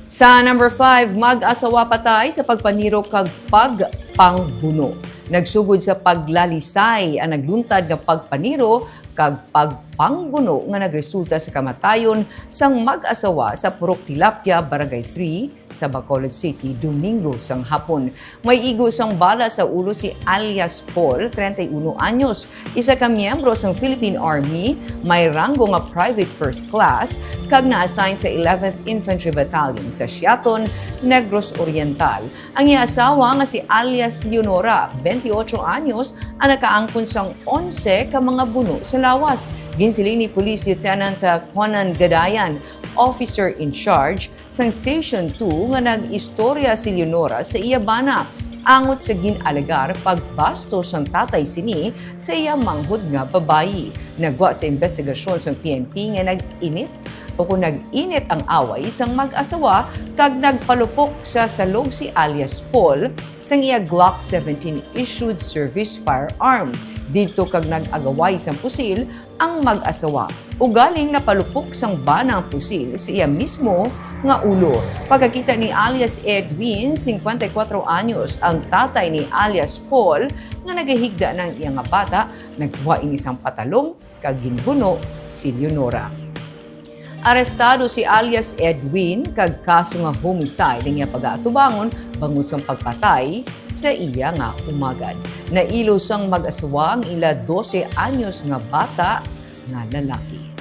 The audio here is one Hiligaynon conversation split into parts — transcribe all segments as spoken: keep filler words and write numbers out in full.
Sa number five, mag-asawa patay sa pagpaniro kag pagpangbuno. Nagsugod sa paglalisay ang nagluntad nga pagpaniro kag pagpangbuno nga nagresulta sa kamatayon sang mag-asawa sa Purok Tilapia, Barangay three, sa Bacolod City, Domingo sang hapon. May igo sang bala sa ulo si alias Paul, treinta y uno anyos, isa ka miyembro sang Philippine Army, may ranggo nga Private First Class, kag na-assign sa eleventh Infantry Battalion sa Siaton, Negros Oriental. Ang iya asawa nga si alias Leonora, twenty-eight anyos, ang nakaangkon sang onse ka mga buno sa lawas. Ginsiling ni Police Lieutenant, ah, Conan Gadayan, officer in charge sang Station two, nga nag-istorya si Leonora sa iya bana angot sa gin-alegar pagbastos sang tatay sini sa iya manghod nga babayi. Nagwa sa imbestigasyon sang P N P nga nag-init o kung nag-init ang away sang mag-asawa kag nagpalupok sa salog si alias Paul sang iya Glock seventeen issued service firearm didto kag nag-agaway sang pusil ang mag-asawa. Ugaling napalupok sang bana ang pusil sa iya mismo nga ulo. Pagkakita ni alias Edwin, singkwenta y kuwatro anyos, ang tatay ni alias Paul, nga nagahigda na ang iya nga bata, nagkuha ini sang patalong kag ginbuno si Leonora. Arestado si alias Edwin kag kaso nga homicide ang iya pag-aatubangon bangod sang pagpatay sa iya nga umagad. Nailo sang mag-asawa ang ila dose anyos nga bata nga lalaki.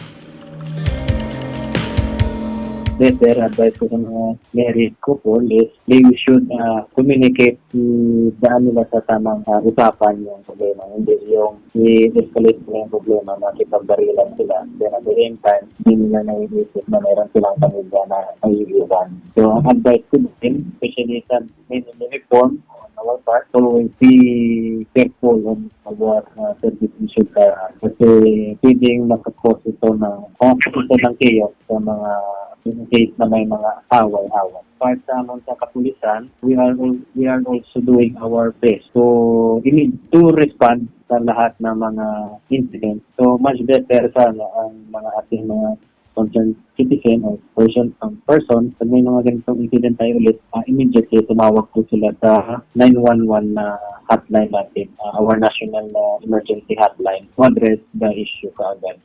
Better advice ko sa mga married couple is they should uh, communicate the ano nila sa tamang uh, usapan yung problema. Hindi yung i-escalate nila yung problema, makipagbarilan sila. Then at the same time, hindi nila naiisip na meron silang pamilya na maiiwan. So, ang advice ko din, especially sa may uniform on our part, always be careful on our uh, service issued firearms. Kasi pwedeng makakos ito ng, makakos ito ng chaos sa mga in case na may mga away-away. Part sa amon sa kapulisan, we are al- we are also doing our best to immediate to respond sa lahat ng mga incident. So much better sana ang mga ating mga concerned citizen or person ang person pag may mga ganitong incident tayo ulit, uh, immediately tumawag po sila sa nine one one na hotline natin, uh, our national uh, emergency hotline to address the issue kaagad.